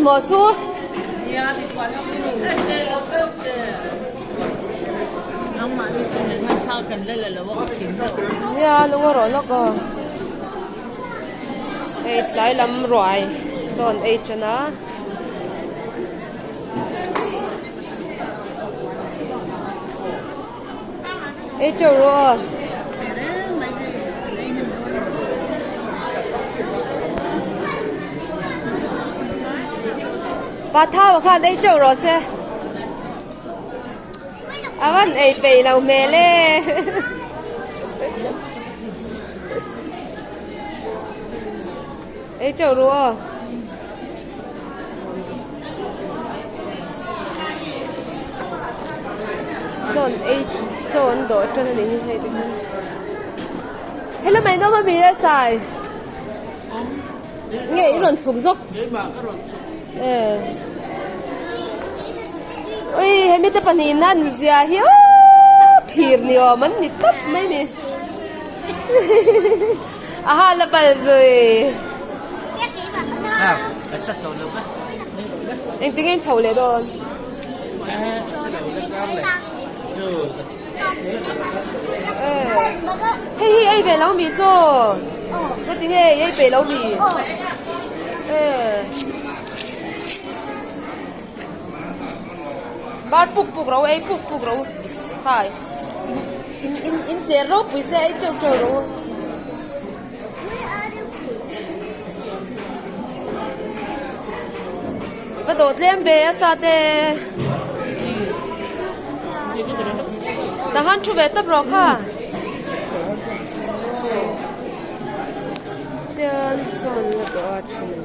Hman hmawh su. Nia lung a rawh lawk aw. Hei tlai lam ruai chaw an ei tan a. Ei teuh rawh aw. Pa thau khan ei teuh rawh se. A van ei peih lo hmel e. Ei teuh rawh aw. Chaw an ei chaw an dawh tan a nih hi hei te hian helai mai nawm ami a sai nge i rawn chhuk zawk e ui hemi te pahnih an zia hi aww phir ni awm an ni tawp mai ni. A ha la bal zui. Engtin nge in chho leh dawn? Hei hi ei ve lo mi chaw? Heti nge ei pe lo mi? Bar puk puk ro ei puk puk ro hai. In in in cher ropui se ei teuh teuh rawh u. Va dawh tlem ve a sa te. Tah khan thu ve tawp rawh kha. Tian chuan la dawh a thin.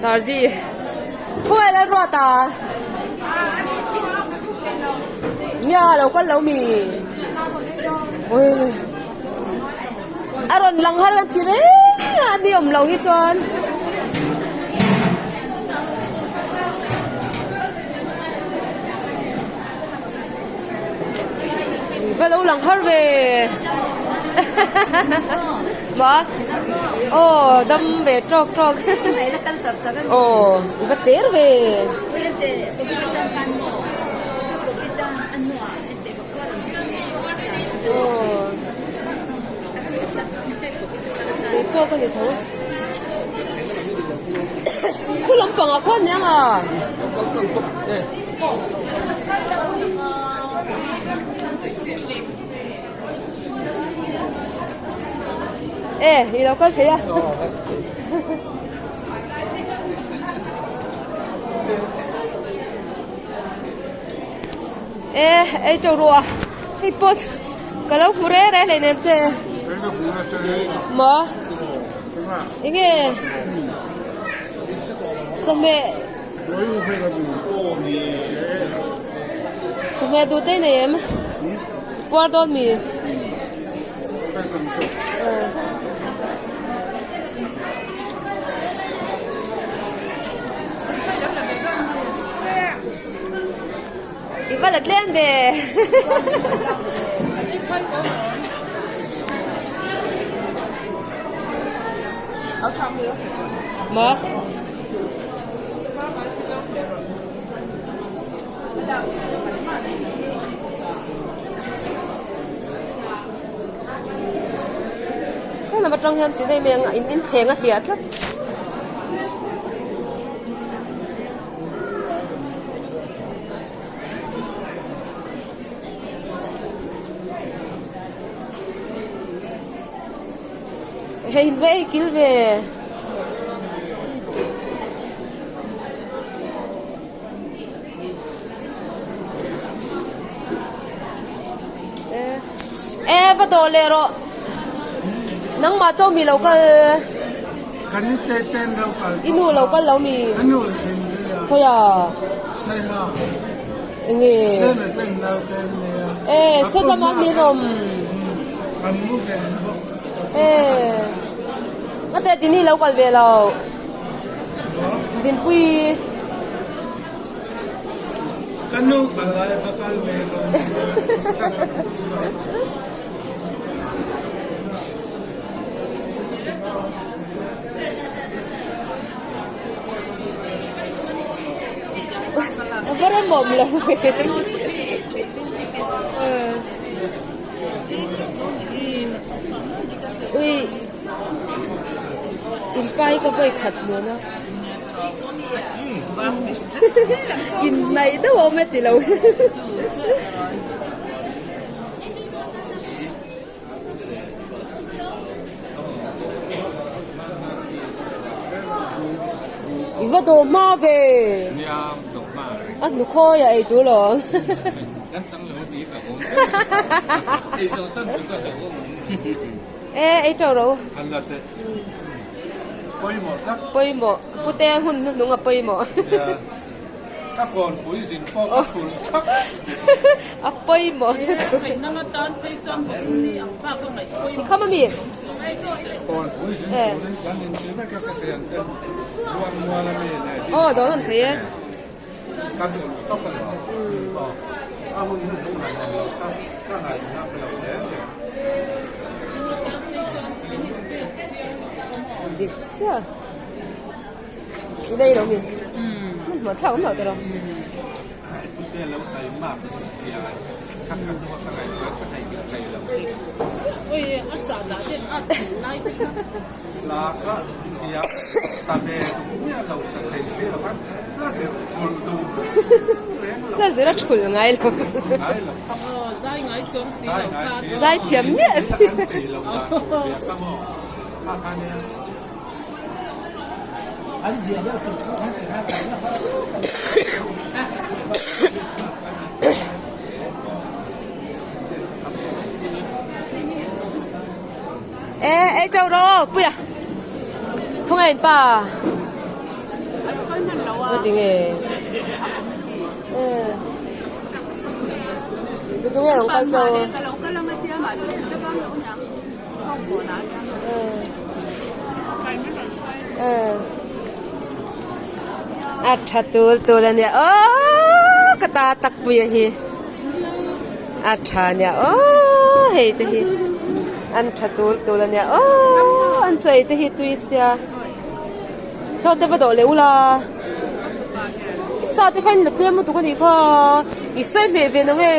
Sarji khawi la ruat a nia lo kal lo mi ui a rawn lang har kan ti reng a ani awm lo hi chuan. Va lo lang har ve ma aw dam ve tawk tawk aw i va cher ve. Aw tawk a ni tho khu lampang ah khuan nia nga. E i lo kal thei a e ei teuh ruh a hei pawh chu ka lo hmu reng reng hleinem che maw enge chawhmeh. Chawhmeh duh te nei em? Puar dawn mi? I va la tlem ve. Maw? Helam atang hian ti daih mai ang a in inthleng a hliah tlat. Hei in va ei kil ve. E va dawh leh rawh nangmah chaw mi lo kal Kan te ten lo kal i nu lo kal lo mi Ka nu sin le a Khawiah Saiha Enge Sena ten lo ten nia E sawtlama min awm An mu ve bawk E Mate tini lo kal ve lo Dinpui. Ka nu ka lai va kal ve rawn tia. A va remawm lo ve. Ui inpa hi ka vawi khat hmuh na. Inhnaih deuh a awm e ti lo. I va dawh hma ve. A hnukhawi a ei tur lo. E ei teuh rawh u. Pawimawh pute hun hnuhnung a pawimawh. Ka kawnpui zin pawh ka thul thak. A pawimawh. Kham ami. Kawnpui zin turin kan inti vek a ka thian ten ruang mual ami nen. Aw dawn an thei e. Ka thul tawp a lo. A hun hnuhnung han awm lo kha ka ngaihna lo hle a ni. Dik chiah. I nei lo mi? Hmun thlak awm loh tawh lo. Hla zir a thul ngai lo. Zai thiam miah si. E ei teuh rawh aw puia khawnge in pa ngatinge tunge rawn kal chau. A tha tul tul a nia aww ka ta tak pui a hi a tha nia aww hei te hi an tha tul tul a nia aww an chei te hi tui sia chaw te va dawh leh ula sa te kha in la tlem lutuk a nih kha i sawi hmeh ve nang e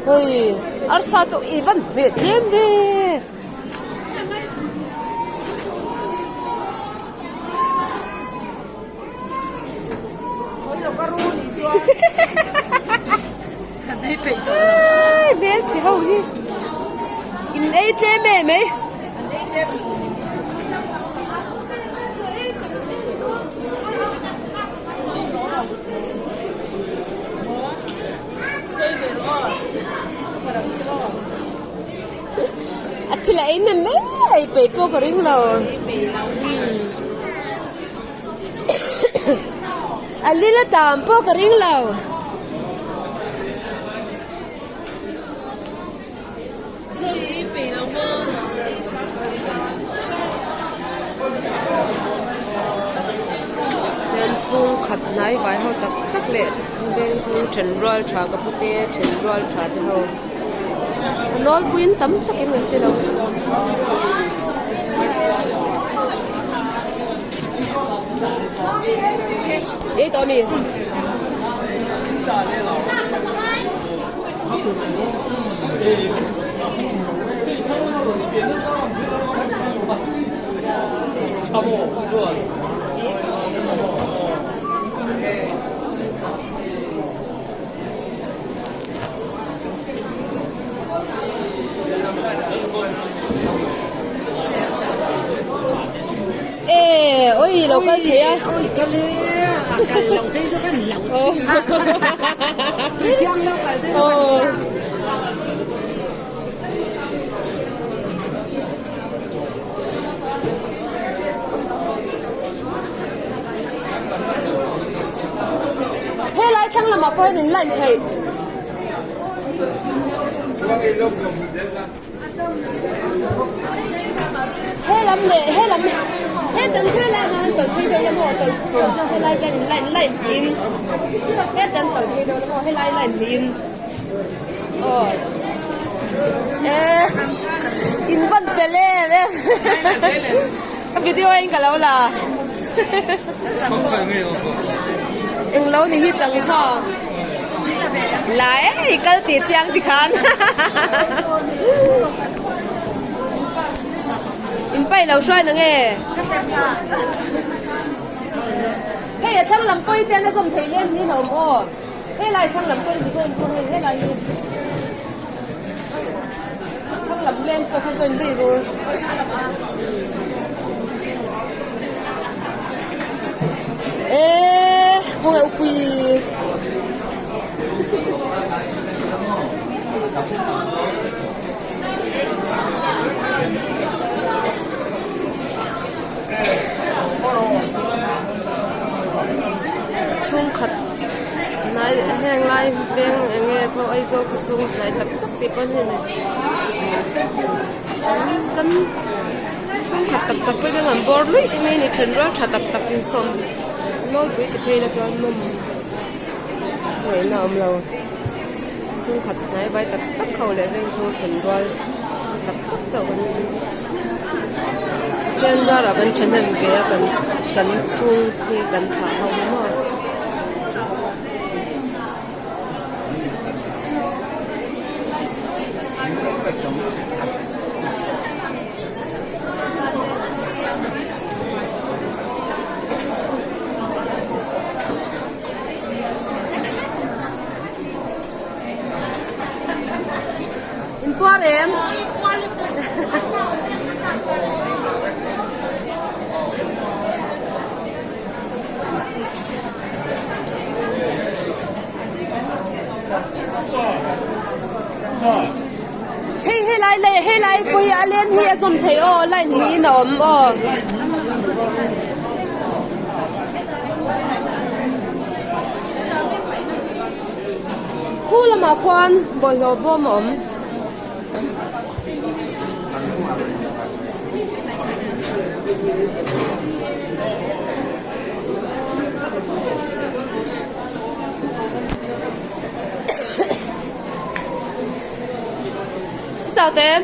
hei arsa chu i van hmeh tlem ve. Hmelchhe ho hi in ei tlem em ei. A thil a ei nem mai a ei peih pawh ka ring lo. A lil a tam pawh ka ring lo. Hian chhungkhat hnai vai ho tak tak leh veng chhung then rual tha ka pu te then rual tha te ho a nawlpuiin tam takin an ti lo. Ei tawh ami? E oi lo kal thei a. Oi kal e a kal lo te chu kan lo thin a. Thiang lo kal te chu kan chiang. Helai thlang lamah pawh hian in line theih. He lam leh he lam he dang he lam. tawlh phei deuh la maw tawlh tawlh na helai te in line line tiin heta an tawlh phei deuh la maw helai line niin aw eh in van fel em em ka video a in ka lo la englo ni hi changkha la e i kal tih chiang tikhan. In paih lo hruai na nge? Hei a thlang lam pawi te an a zawm thei len niin a awm aw. Helai thlang lam pawi zu zawn pawh hei helai hi thlang lam len pawh kha zawn daih rur. Eee khawnge upui. Chhungkhat hnai heng lai veng eng nge khaw Aizawl khaw chhung hnai tak tak tih pawn hei ni kan chhungkhat tak tak pawhin an bawr luih mai a ni then rual tha tak tak insawm nawlpui ti phei la chuan nawm ngaihna a awm lo. Chhungkhat hnai vai tak tak ho leh veng chhung then rual tak tak chauh kan ni. Pathian zarah kan thahnem ve a kan kan chhung hi kan thlah ho maw. In puar em? Hei hei lai leh hei lai pawh hi a len hi a zawm thei aw line niin a awm aw. Khu lamah khuan bawlhhlawh bawm a awm. Chào tém.